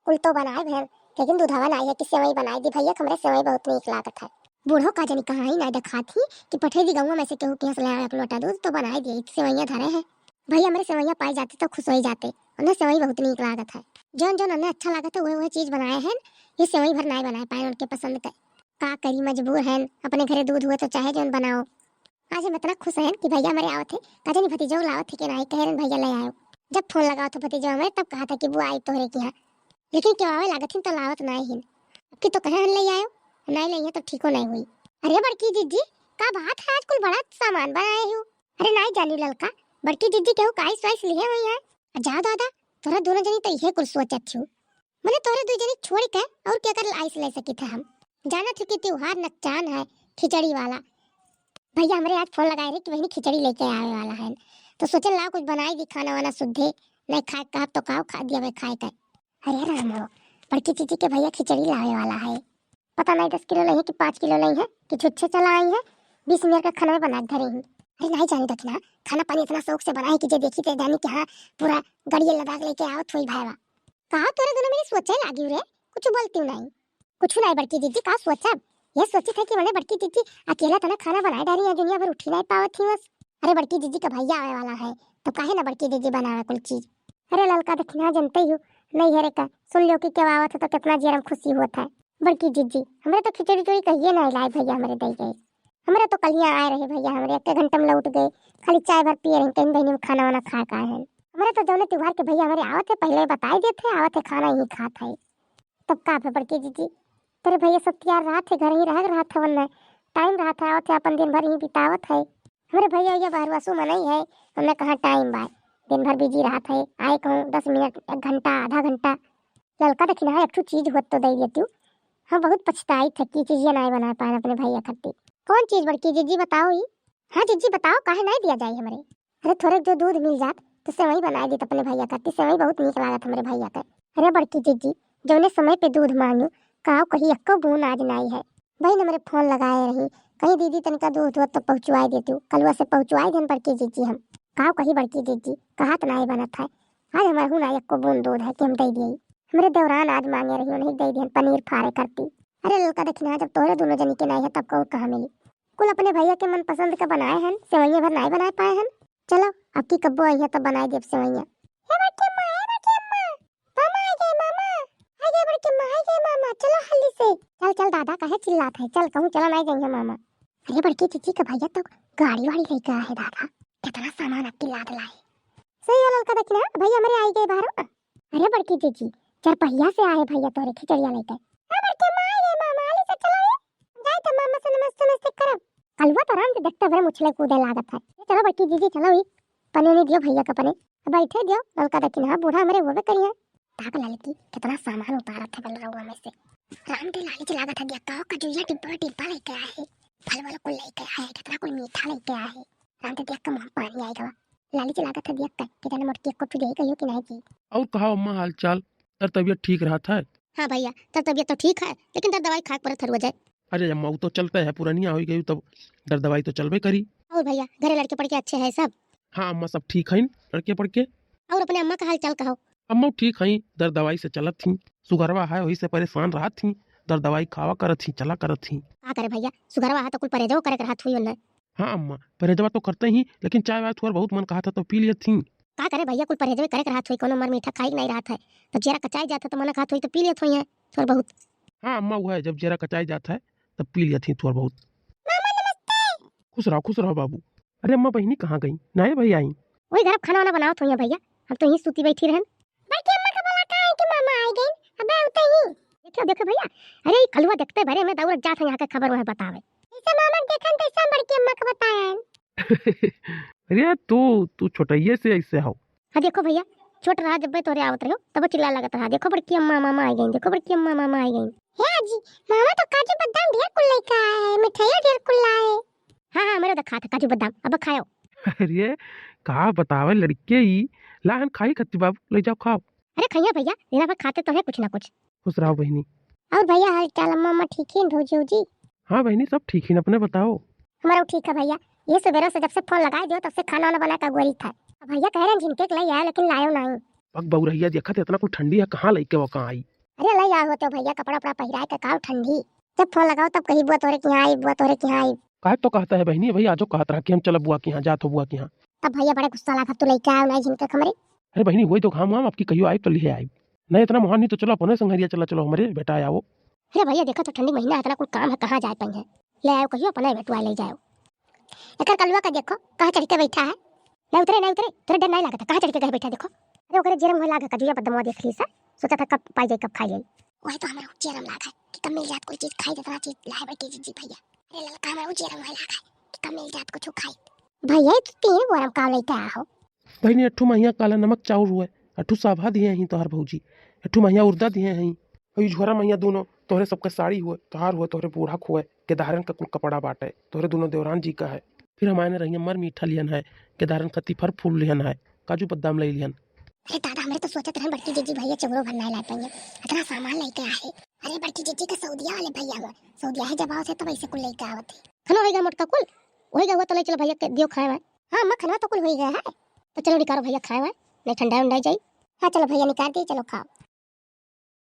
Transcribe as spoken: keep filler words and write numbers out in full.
कुल तो बनाए भैन, लेकिन दूधवा नाई है कि सेवई बनाई दी भैया, हमरे सेवई बहुत नीक लागत है। बूढ़ो का जनी कहाँ ही नाई देखात ही कि पठे दी गौवा में से केहू के यहाँ से ले आवे एक लोटा दूध तो बनाई दी, सेवइया धरे हैं। भैया हमरे सेवइया पाई जाते तो खुश होई जाते, उन्हें सेवई बहुत नीक लागत है। जौन जौन उन्हें अच्छा लागत है वह वह चीज बनाए हैं, ये सेवई भर नाई बनाए पाए उनके पसंद के। का करी, मजबूर हैं, अपने घरे दूध हुए तो चाहे जौन बनाओ। आज हम इतना खुश हैं कि भैया हमरे आवत है, का जनी भतीजो लावत है कि नाई, कहे रहन भैया ले आयो। जब फोन लगावत है भतीजो हमरे तब कहा था कि बुआ आई तोहरे के यहाँ, लेकिन केहू आवे लागत हिन तो लावत नाई हिन। अब की तो कहे हन ले आयो, नाई ले आइए तो ठीको नाई हुई। अरे बड़की जिज्जी, का बात है, आज कुल बड़ा सामान बनाए हो? अरे नाई जानी ललका, बड़की जिज्जी केहू का आइस वाइस लिए हुई है। आ जाओ दादा, तोरा दोनों जनी तो इहे कुल सोचत हो। मने तोरे दू जनी छोड़ के और के कर आइस ले सकी थे हम। जाना थी कि त्योहार नकचान है, खिचड़ी वाला। भैया हमरे आज फोन लगाए रहे कि बहिनी खिचड़ी लेके आवे वाला है, तो सोचन लाओ कुछ बनाई दी खाना वाना सुद्धे, नहीं खाए का तो काओ खा दिया वे खाए का। अरे राम हो, बड़की जिज्जी के भैया खिचड़ी लावे वाला है। पता नहीं दस किलो नहीं कि पाँच किलो नहीं है कि छुच्छे चला आई है, बीस मिनट का खाना में बना के धरे ही। अरे नहीं जानी दखिना, खाना पानी इतना शौक से बनाई कि जे देखी ते जानी कि हाँ, पूरा गड़िए लदा के लेके आवत हुई भाईवा। कहा तोरे दोनों मेरी सोचे लागी रे, कुछ बोलती नहीं। कुछ नहीं बड़की जिज्जी, का सोचब? ये सोची था कि मने बड़की जिज्जी अकेला तना खाना बनाए डाली है, दुनिया भर उठी नहीं पावत ही बस। अरे बड़की जिज्जी का भैया आवे वाला है, तो काहे ना बड़की जिज्जी बनावे कुल चीज। अरे ललका दखिना जनते ही हो, नहीं है रे का, सुन लियो कि केहू आवत है तो कितना जियरम खुशी होत है। बड़की जिज्जी, हमरे तो खिचड़ी उचड़ी कहिए ना लाई भैया, हमरे दे गए। हमरे तो कलिया आए रहे भैया, हमरे एक घंटा में लौट गए, खाली चाय भर पिए रहे, कहीं बहनी में खाना वाना खा का है। हमरे तो जौने त्योहार के भैया हमरे आवत है पहले बताई देते, आवत है खाना ही खात है। तब का भे बड़की जिज्जी, तेरे भैया सब तैयार रहत है, घर ही रह रहत है, वरना टाइम रहत है, आवत है अपन दिन भर ही बितावत है। हमरे भैया ये बहरवासु मनई है, हमने कहाँ टाइम बा, दिन भर बिजी रहत है, आए कहूँ दस मिनट, एक घंटा, आधा घंटा। ललका दखिना एक ठो चीज होत तो दे देती हूँ। हम बहुत पछताई थे कि चीजिया नाई बना पाए अपने भैया खातिर। कौन चीज बड़की जिज्जी बताओ ही? हाँ जिज्जी बताओ, काहे नाई दिया जाए हमरे? अरे थोड़े जो दूध मिल जात तो सेवई बनाए देत अपने भैया खातिर, सेवई बहुत नीक लागत हमरे भैया के। अरे बड़की जिज्जी, जौने समय पे दूध मांगू, काव कही एक्को बून आज नाई है। बहिन हमरे फोन लगाए रही, कहीं दीदी तनिका दूध होत तो पहुँचवाए देतू, कलुआ से पहुँचवाए देन बड़की जिज्जी हम। काव कही बड़की जिज्जी, कहात नाई बनत है, आज हमार हूँ ना एक्को बून दूध है कि हम दे दिए। हमरे देवरान आज मांगे रही, उन्हें दे दिहन पनीर फारे करती। अरे ललका दखिना, जब तोहरे दोनों जनी के नाई है तब कौर कहाँ मिली? कुल अपने भैया के मनपसंद का बनाए हन, सेवइया भर नाई बनाए पाए हन। चलो अब की कब्बो आई है तब बनाए देब सेवइया। हे बड़की अम्मा, हे बड़की अम्मा, मामा आ गए, मामा आ गए, बड़की अम्मा आ गए, मामा चलो हल्दी से। चल चल दादा, काहे चिल्लात है, चल कहूँ चला नाई जाइए मामा। अरे बड़की जिज्जी का भैया तो गाड़ी वाड़ी लेके आए है दादा, कितना सामान आपकी लाद लाए। सही है ललका दखिना, भैया हमरे आई गए बाहर। अरे बड़की जिज्जी, चरपहिया से आए भैया तोरे खिचड़िया लेके। हाँ बड़की माँ, ये मामा आली से चलो ये। जाए तो मामा से नमस्ते नमस्ते करब। कलुआ तो राम से देखते भरे मुछले कूदे लागत है। ये चलो बड़की जिज्जी चलो ही, पने नहीं दियो भैया का पने। बैठे दियो, ललका दखिना बूढ़ा हमरे वो भी करिए। ताक ललकी, कितना सामान उतारत है बलरौआ में से। राम दे लाली जी लागत है दिया, कहो कजुइया डिब्बा डिब्बा लेके आए है, फल वल कुल लेके आए है, कितना कुल मीठा लेके आए है। राम दे दिया का मुँह पानी आए गवा। लाली जी लागत है दिया का, कि जाने मोटकी एक कोठू देई कहियो कि नहीं जी। और कहा अम्मा हाल चाल, तर तबीयत ठीक रहत है? हाँ भैया, तर तबीयत तो ठीक है, लेकिन तर दवाई खाए के पड़त है रोज है। अरे अम्मा, वो तो चलते है, पुरानिया हो गई तब दर दवाई तो चलबे करी। और भैया, घरे लड़के पड़के अच्छे हैं सब? हाँ अम्मा, सब ठीक हैं लड़के पड़के। और अपने अम्मा का हाल चाल कहो? अम्मा ठीक हैं, दर दवाई से चलत थी, सुगरवा है वही से परेशान रहत थी, दर दवाई खावा करत थी, चला करत थी। का करे भैया, सुगरवा है तो कुल परहेजो करे के रहत हुई उन्हें। हाँ अम्मा, परहेजवा तो करते ही, लेकिन चाय वाय थोड़ा बहुत मन कहा था तो पी लियत थी। का करे भैया, कुल परहेजवे करे के रहत हुई, कोनो मर मीठा खाई के नहीं रहत है, तो जेरा कचाई जात है तो मन कहत हुई तो पी लेत हुई है थोड़ा बहुत। हाँ अम्मा, वो है जब जेरा कचाई जात है तब पी लियत ही थोड़ा बहुत। मामा नमस्ते। खुश रहो, खुश रहो बाबू। अरे अम्मा, बहिनी कहाँ गई? नाए भाई आई। वही घर खाना वाना बनावत हुई है भैया, हम तो यहीं सूती बैठी रहन। बड़की अम्मा का बोला का है कि मामा आ गई, अबे उते ही। देखो देखो भैया, अरे ये कलुआ देखते भरे में दौड़ जात है यहाँ के खबर वह बतावे। जैसे मामा के देखन तैसे हम बड़की अम्मा का बताएन। अरे यार, तू तू छोटइये से ऐसे हो। हाँ देखो भैया, छोट रहा जब तोरे आवत रहो तब चिल्ला लगत रहा, देखो बड़की अम्मा मामा आ गई, देखो बड़की अम्मा मामा आ गई। हे आजी, मामा तो काजू बादाम ढेर कुल लेके आए हैं, मिठाइयाँ ढेर कुल लाए। हाँ हाँ, मेरे तो खा था काजू बादाम, अब खाओ। अरे का बतावे लड़के ही, लाहन खाई खत्ती बाबू, ले जाओ खाओ। अरे खैया भैया, दिन भर खाते तो है कुछ ना कुछ। खुश रहो बहिनी। और भैया हाल चाल, अम्मा अम्मा ठीक है, भौजी उजी? हाँ बहिनी, सब ठीक है, अपने बताओ। हमारा ठीक है भैया, ये सुबेरा से जब से फोन लगाए दियो तब से खाना वाना बना के अगोरी था। अब भैया कह रहे हैं झिनके के ले आयो लेकिन लायो नहीं। पग बउरहिया देखत इतना कुल ठंडी है, कहाँ लइके वो कहाँ आई? अरे लइ आए होते भइया, कपड़ा उपड़ा पहिराए के, काव ठंडी। जब फोन लगाओ तब कही बुआ तोहरे किहाँ आई, बुआ तोहरे किहाँ आई। काहे तो कहता है बहिनी, भाई आजो कहत रहा कि हम चलब बुआ किहाँ, जात हो बुआ किहाँ। तब भइया बड़े गुस्सा लागत, तू लइके आओ नाहीं झिनके हमरे। अरे बहिनी, वही तो घाम वाम, अबकी कहियो आइब तो लिहे आइब। नाहीं इतना मोहान नहीं तो चलो अपने संघरिया चला चलो हमरे बेटा आओ। अरे भइया देखो तो ठंडी महीना है, इतना कुल काम है, कहाँ जाए पाई है। ले आओ कहियो अपने बेटुआ ले जाओ। एकर कलुआ का देखो, कहाँ चढ़ के बैठा है। नाहीं उतरे, नाहीं उतरे, तोरे डर नाहीं लागत है, कहाँ चढ़ के गए बैठा देखो। अरे ओकरे जेरम होए लागे, कजुआ बदमवा देख ली सा, सोचा था कब पाई जाई, कब खाई जाई। वही तो हमरा जेरम लागे कि कब मिल जात कुल चीज खाई, जितना चीज लाए बड़की जीजी भइया। अरे ललका हमरा जेरम होए लागे कि कब मिल जात कुछ खाई। भइया, ये तो तीन बोरम का लेके आया हो। बहिनी, अठू महिया काला नमक चाउर हुए, अठू साभा दिहे हईं तोहर भौजी, अठू महिया उर्दा दिहे हईं। अउ ई झोरा महिया दूनो तोहरे सबके साड़ी हुए, तोहार हुए, तोहरे बूढ़ा खुए, गेदहरन का कुल कपड़ा बाटे, तोहरे दूनो देवरान जी का है। फिर हमारे ने रहिया मर मीठा लिहन है, गेदहरन का तिफर फूल लिहन है, काजू बदाम लइ लिहन। अरे दादा, हमरे तो सोचत रहन बड़की जीजी भइया चौरो भर नाहीं लाए पाइहैं, इतना सामान लइके आए। अरे बड़की जीजी के सऊदिया वाले भइया हुए, सऊदिया है जब आओ से तब ऐसे कुल लइके आवत है। खाना होइगा मोटका कुल, होइगा हुआ तो लइ चलो भइया के दियो खाए वाए। हाँ अम्मा, खनवा तो कुल होइगा है। तो चलो निकारो भइया खाए वाए, नाहीं ठंडा उंडा जाई। हाँ चलो भइया निकार दी, चलो खाओ।